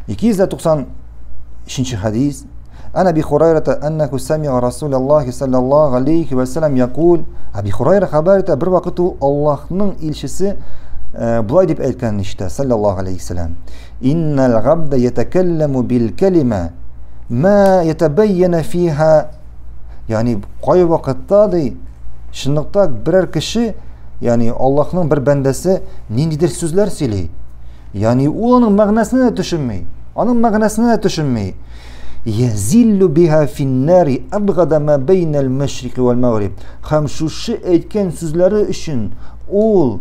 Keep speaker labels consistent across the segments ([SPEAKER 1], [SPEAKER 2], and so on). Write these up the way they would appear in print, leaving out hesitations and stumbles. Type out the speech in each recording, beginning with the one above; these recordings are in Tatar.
[SPEAKER 1] 293 хәдис. Ан Аби Хурайрата аннаху сами'a Расулаллахи саллаллаху алейхи ва саллям якул. Аби Хурайра хәбәр итә, бер вакыт ул Аллаһның илчесе болай дип әйткәнен ишетә, саллаллаху алейхи саллям. Иннал габда ятакалламу бил калима ма ятабайяна фиха. Ягъни кай вакытта ди, чынлыкта берәр кеше, ягъни Аллаһның бер бәндәсе ниндидер сүзләр сөйли. Ягъни ул аның мәгънәсенә дә төшенми. Аның мәгънәсенә дә төшенми. Язиллу биха финнари абгада ма бейнал машрики вал магриб. Һәм шушы әйткән сүзләре өчен ул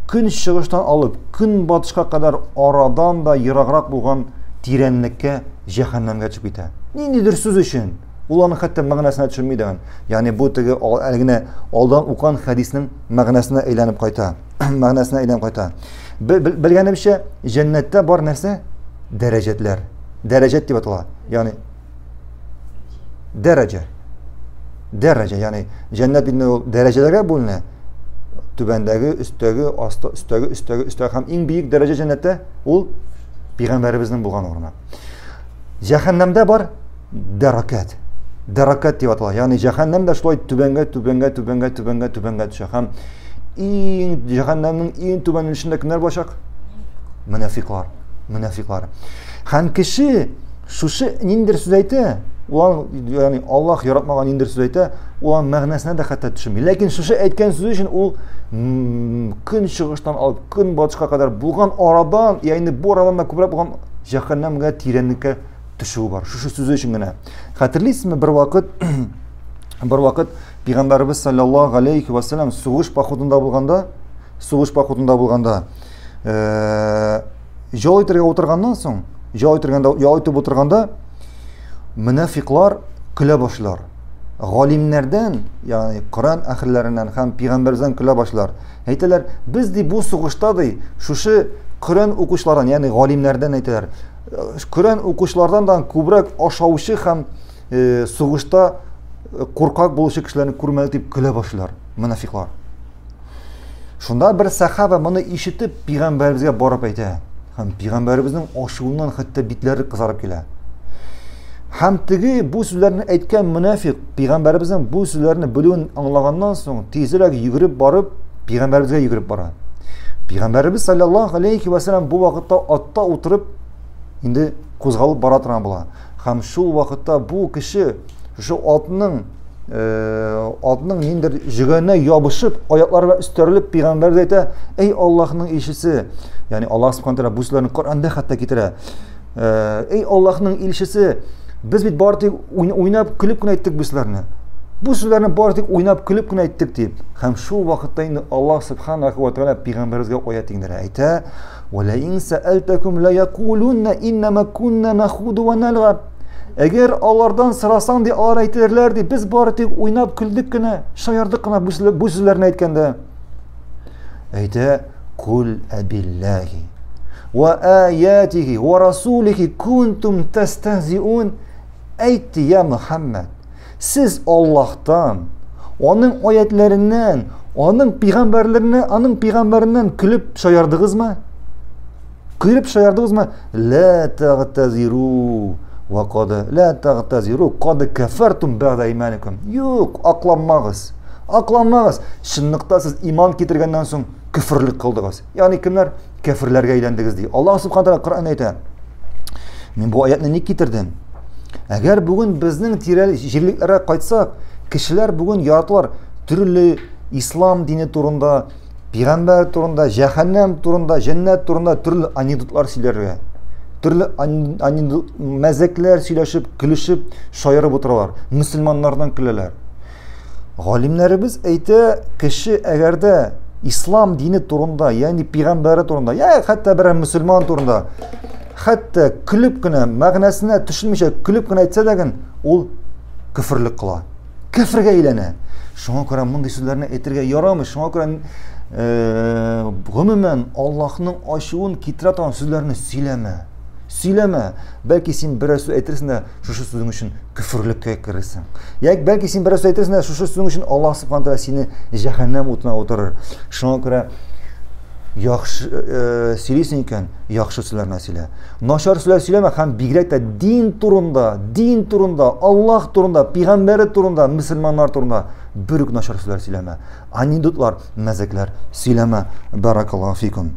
[SPEAKER 1] көн чыгыштан алып көн батышка кадәр арадан да ераграк булган тирәнлеккә җәһәннәмгә төшеп китә. Ниндидер сүз өчен. Ул аның хәтта мәгънәсенә төшенми дә. Ягъни бу теге әле генә алдан укыган хәдиснең мәгънәсенә әйләнеп кайта. Мәгънәсенә әйләнеп кайта. Белгәнемчә, җәннәттә бар нәрсә? Дәрәҗәтләр. Дәрәҗәт дип атала. Ягъни дәрәҗә. Дәрәҗә, ягъни җәннәт инде ул дәрәҗәләргә бүленә. Түбәндәге, өстәге, асты, өстәге, өстәге, өстәге һәм иң биек дәрәҗә җәннәттә ул пәйгамбәребезнең булган урыны. Җәһәннәмдә бар дәракәт. Дәракәт дип атала. Ягъни җәһәннәм дә шулай түбәнгә, түбәнгә, түбәнгә, түбәнгә, түбәнгә төшә. Һәм иң җәһәннәмнең иң түбән өлешендә кемнәр булачак? Мөнафиклар. Мөнафиклар. Һәм кеше шушы ниндер сүз әйтә, ул ягъни Аллаһ яратмаган ниндер сүз әйтә, ул аның мәгънәсенә дә хәтта төшенми. Ләкин шушы әйткән сүзе өчен ул көн чыгыштан алып көн батышка кадәр булган арадан, ягъни бу арадан да күбрәк булган җәһәннәмгә тирәнлеккә төшүе бар. Шушы сүзе өчен генә. Хәтерлисезме, бер вакыт бер вакыт пәйгамбәребез саллаллаһу алейхи ва саллям сугыш походында булганда, сугыш походында булганда, ял итәргә утырганнан соң, ял итергәндә, ял итеп утырганда, мөнафиклар көлә башлар. Галимнәрдән, ягъни Коран әһелләреннән һәм пәйгамбәрдән көлә башлар. Әйтәләр, без ди бу сугышта ди, шушы Коран укучылардан, ягъни галимнәрдән әйтәләр, Коран укучылардан да күбрәк ашаучы һәм сугышта куркак булучы кешеләрне күрмәде дип көлә башлыйлар монафиклар. Шунда бер сахаба моны ишетеп пәйгамбәребезгә барып әйтә. Һәм пәйгамбәребезнең ачуыннан хәтта битләре кызарып килә. Һәм теге бу сүзләрне әйткән монафик пәйгамбәребезнең бу сүзләрне белүен аңлаганнан соң тизрәк йөгереп барып пәйгамбәребезгә йөгереп бара. Пәйгамбәребез саллаллаһу алейхи ва саллям бу вакытта атта утырып инде кузгалып бара торган була. Һәм шул вакытта бу кеше шушы атның атның ниндер җөгәненә ябышып, аяклары белән өстәрелеп пәйгамбәребез әйтә: "Эй Аллаһның илчесе!" Ягъни Аллаһ субхана тәгалә бу сүзләрне Коръәндә хәтта китерә. Эй Аллаһның илчесе, без бит бары тик уйнап, көлеп кенә әйттек бу сүзләрне. Бу сүзләрне бары тик уйнап, көлеп кенә әйттек дип. Һәм шул вакытта инде Аллаһ субханаху ва тәгалә пәйгамбәребезгә аят иңдерә. Әйтә: "Ва ла ин сәәлтәкум ла якулунна иннама кунна нахуду ва налгаб." Әгәр алардан сорасаң, ди, алар әйтерләр, ди, без бары тик уйнап көлдек кенә, шаярдык кына бу сүзләрне әйткәндә. Әйтә, кул әбилләһи ва аятихи ва расулихи кунтум тастахзиун. Әйт, я Мөхәммәд, сез Аллаһтан, аның аятләреннән, аның пәйгамбәрләреннән, аның пәйгамбәреннән көлеп шаярдыгызмы? Көлеп шаярдыгызмы? Ла тагтазиру ва кад ла тагтазиру кад кафартум бәгъдә иманикум. Юк, акланмагыз. Акланмагыз. Чынлыкта сез иман китергәннән соң көферлек кылдыгыз. Ягъни кемнәр кәферләргә әйләндегез ди. Аллаһ субхана тәгалә Коръән әйтә. Мин бу аятны ник китердем? Әгәр бүген безнең тирә җирлекләргә кайтсак, кешеләр бүген яраталар төрле ислам дине турында, Пәйгамбәр турында, җәһәннәм турында, җәннәт турында төрле анекдотлар сөйләргә, төрле анекдот, мәзәкләр сөйләшеп, көлешеп, шаярып утыралар. Мөселманнардан көләләр. Галимнәребез әйтә, кеше әгәр дә ислам дине турында, ягъни пәйгамбәре турында, я хәтта берәр мөселман турында, хәтта көлеп кенә, мәгънәсенә төшенмичә көлеп кенә әйтсә дә, ул көферлек кыла. Кәфергә әйләнә. Шуңа күрә мондый сүзләрне әйтергә ярамый. Шуңа күрә гомумән Аллаһның ачуын китерә торган сүзләрне сөйләмә. Сөйләмә. Бәлки син берәр сүз әйтерсең дә, шушы сүзең өчен көферлеккә керерсең. Яки бәлки син берәр сүз әйтерсең дә, шушы сүзең өчен Аллаһ субхана тәгалә сине җәһәннәм утына утырыр. Шуңа күрә Яхшы э, сөйлисең икән, яхшы сүзләр генә сөйлә. Начар сүзләр сөйләмә һәм бигрәк тә дин турында, дин турында, Аллаһ турында, пәйгамбәре турында, мөселманнар турында бер үк начар сүзләр сөйләмә. Анекдотлар, мәзәкләр сөйләмә. Баракаллаһу фикум.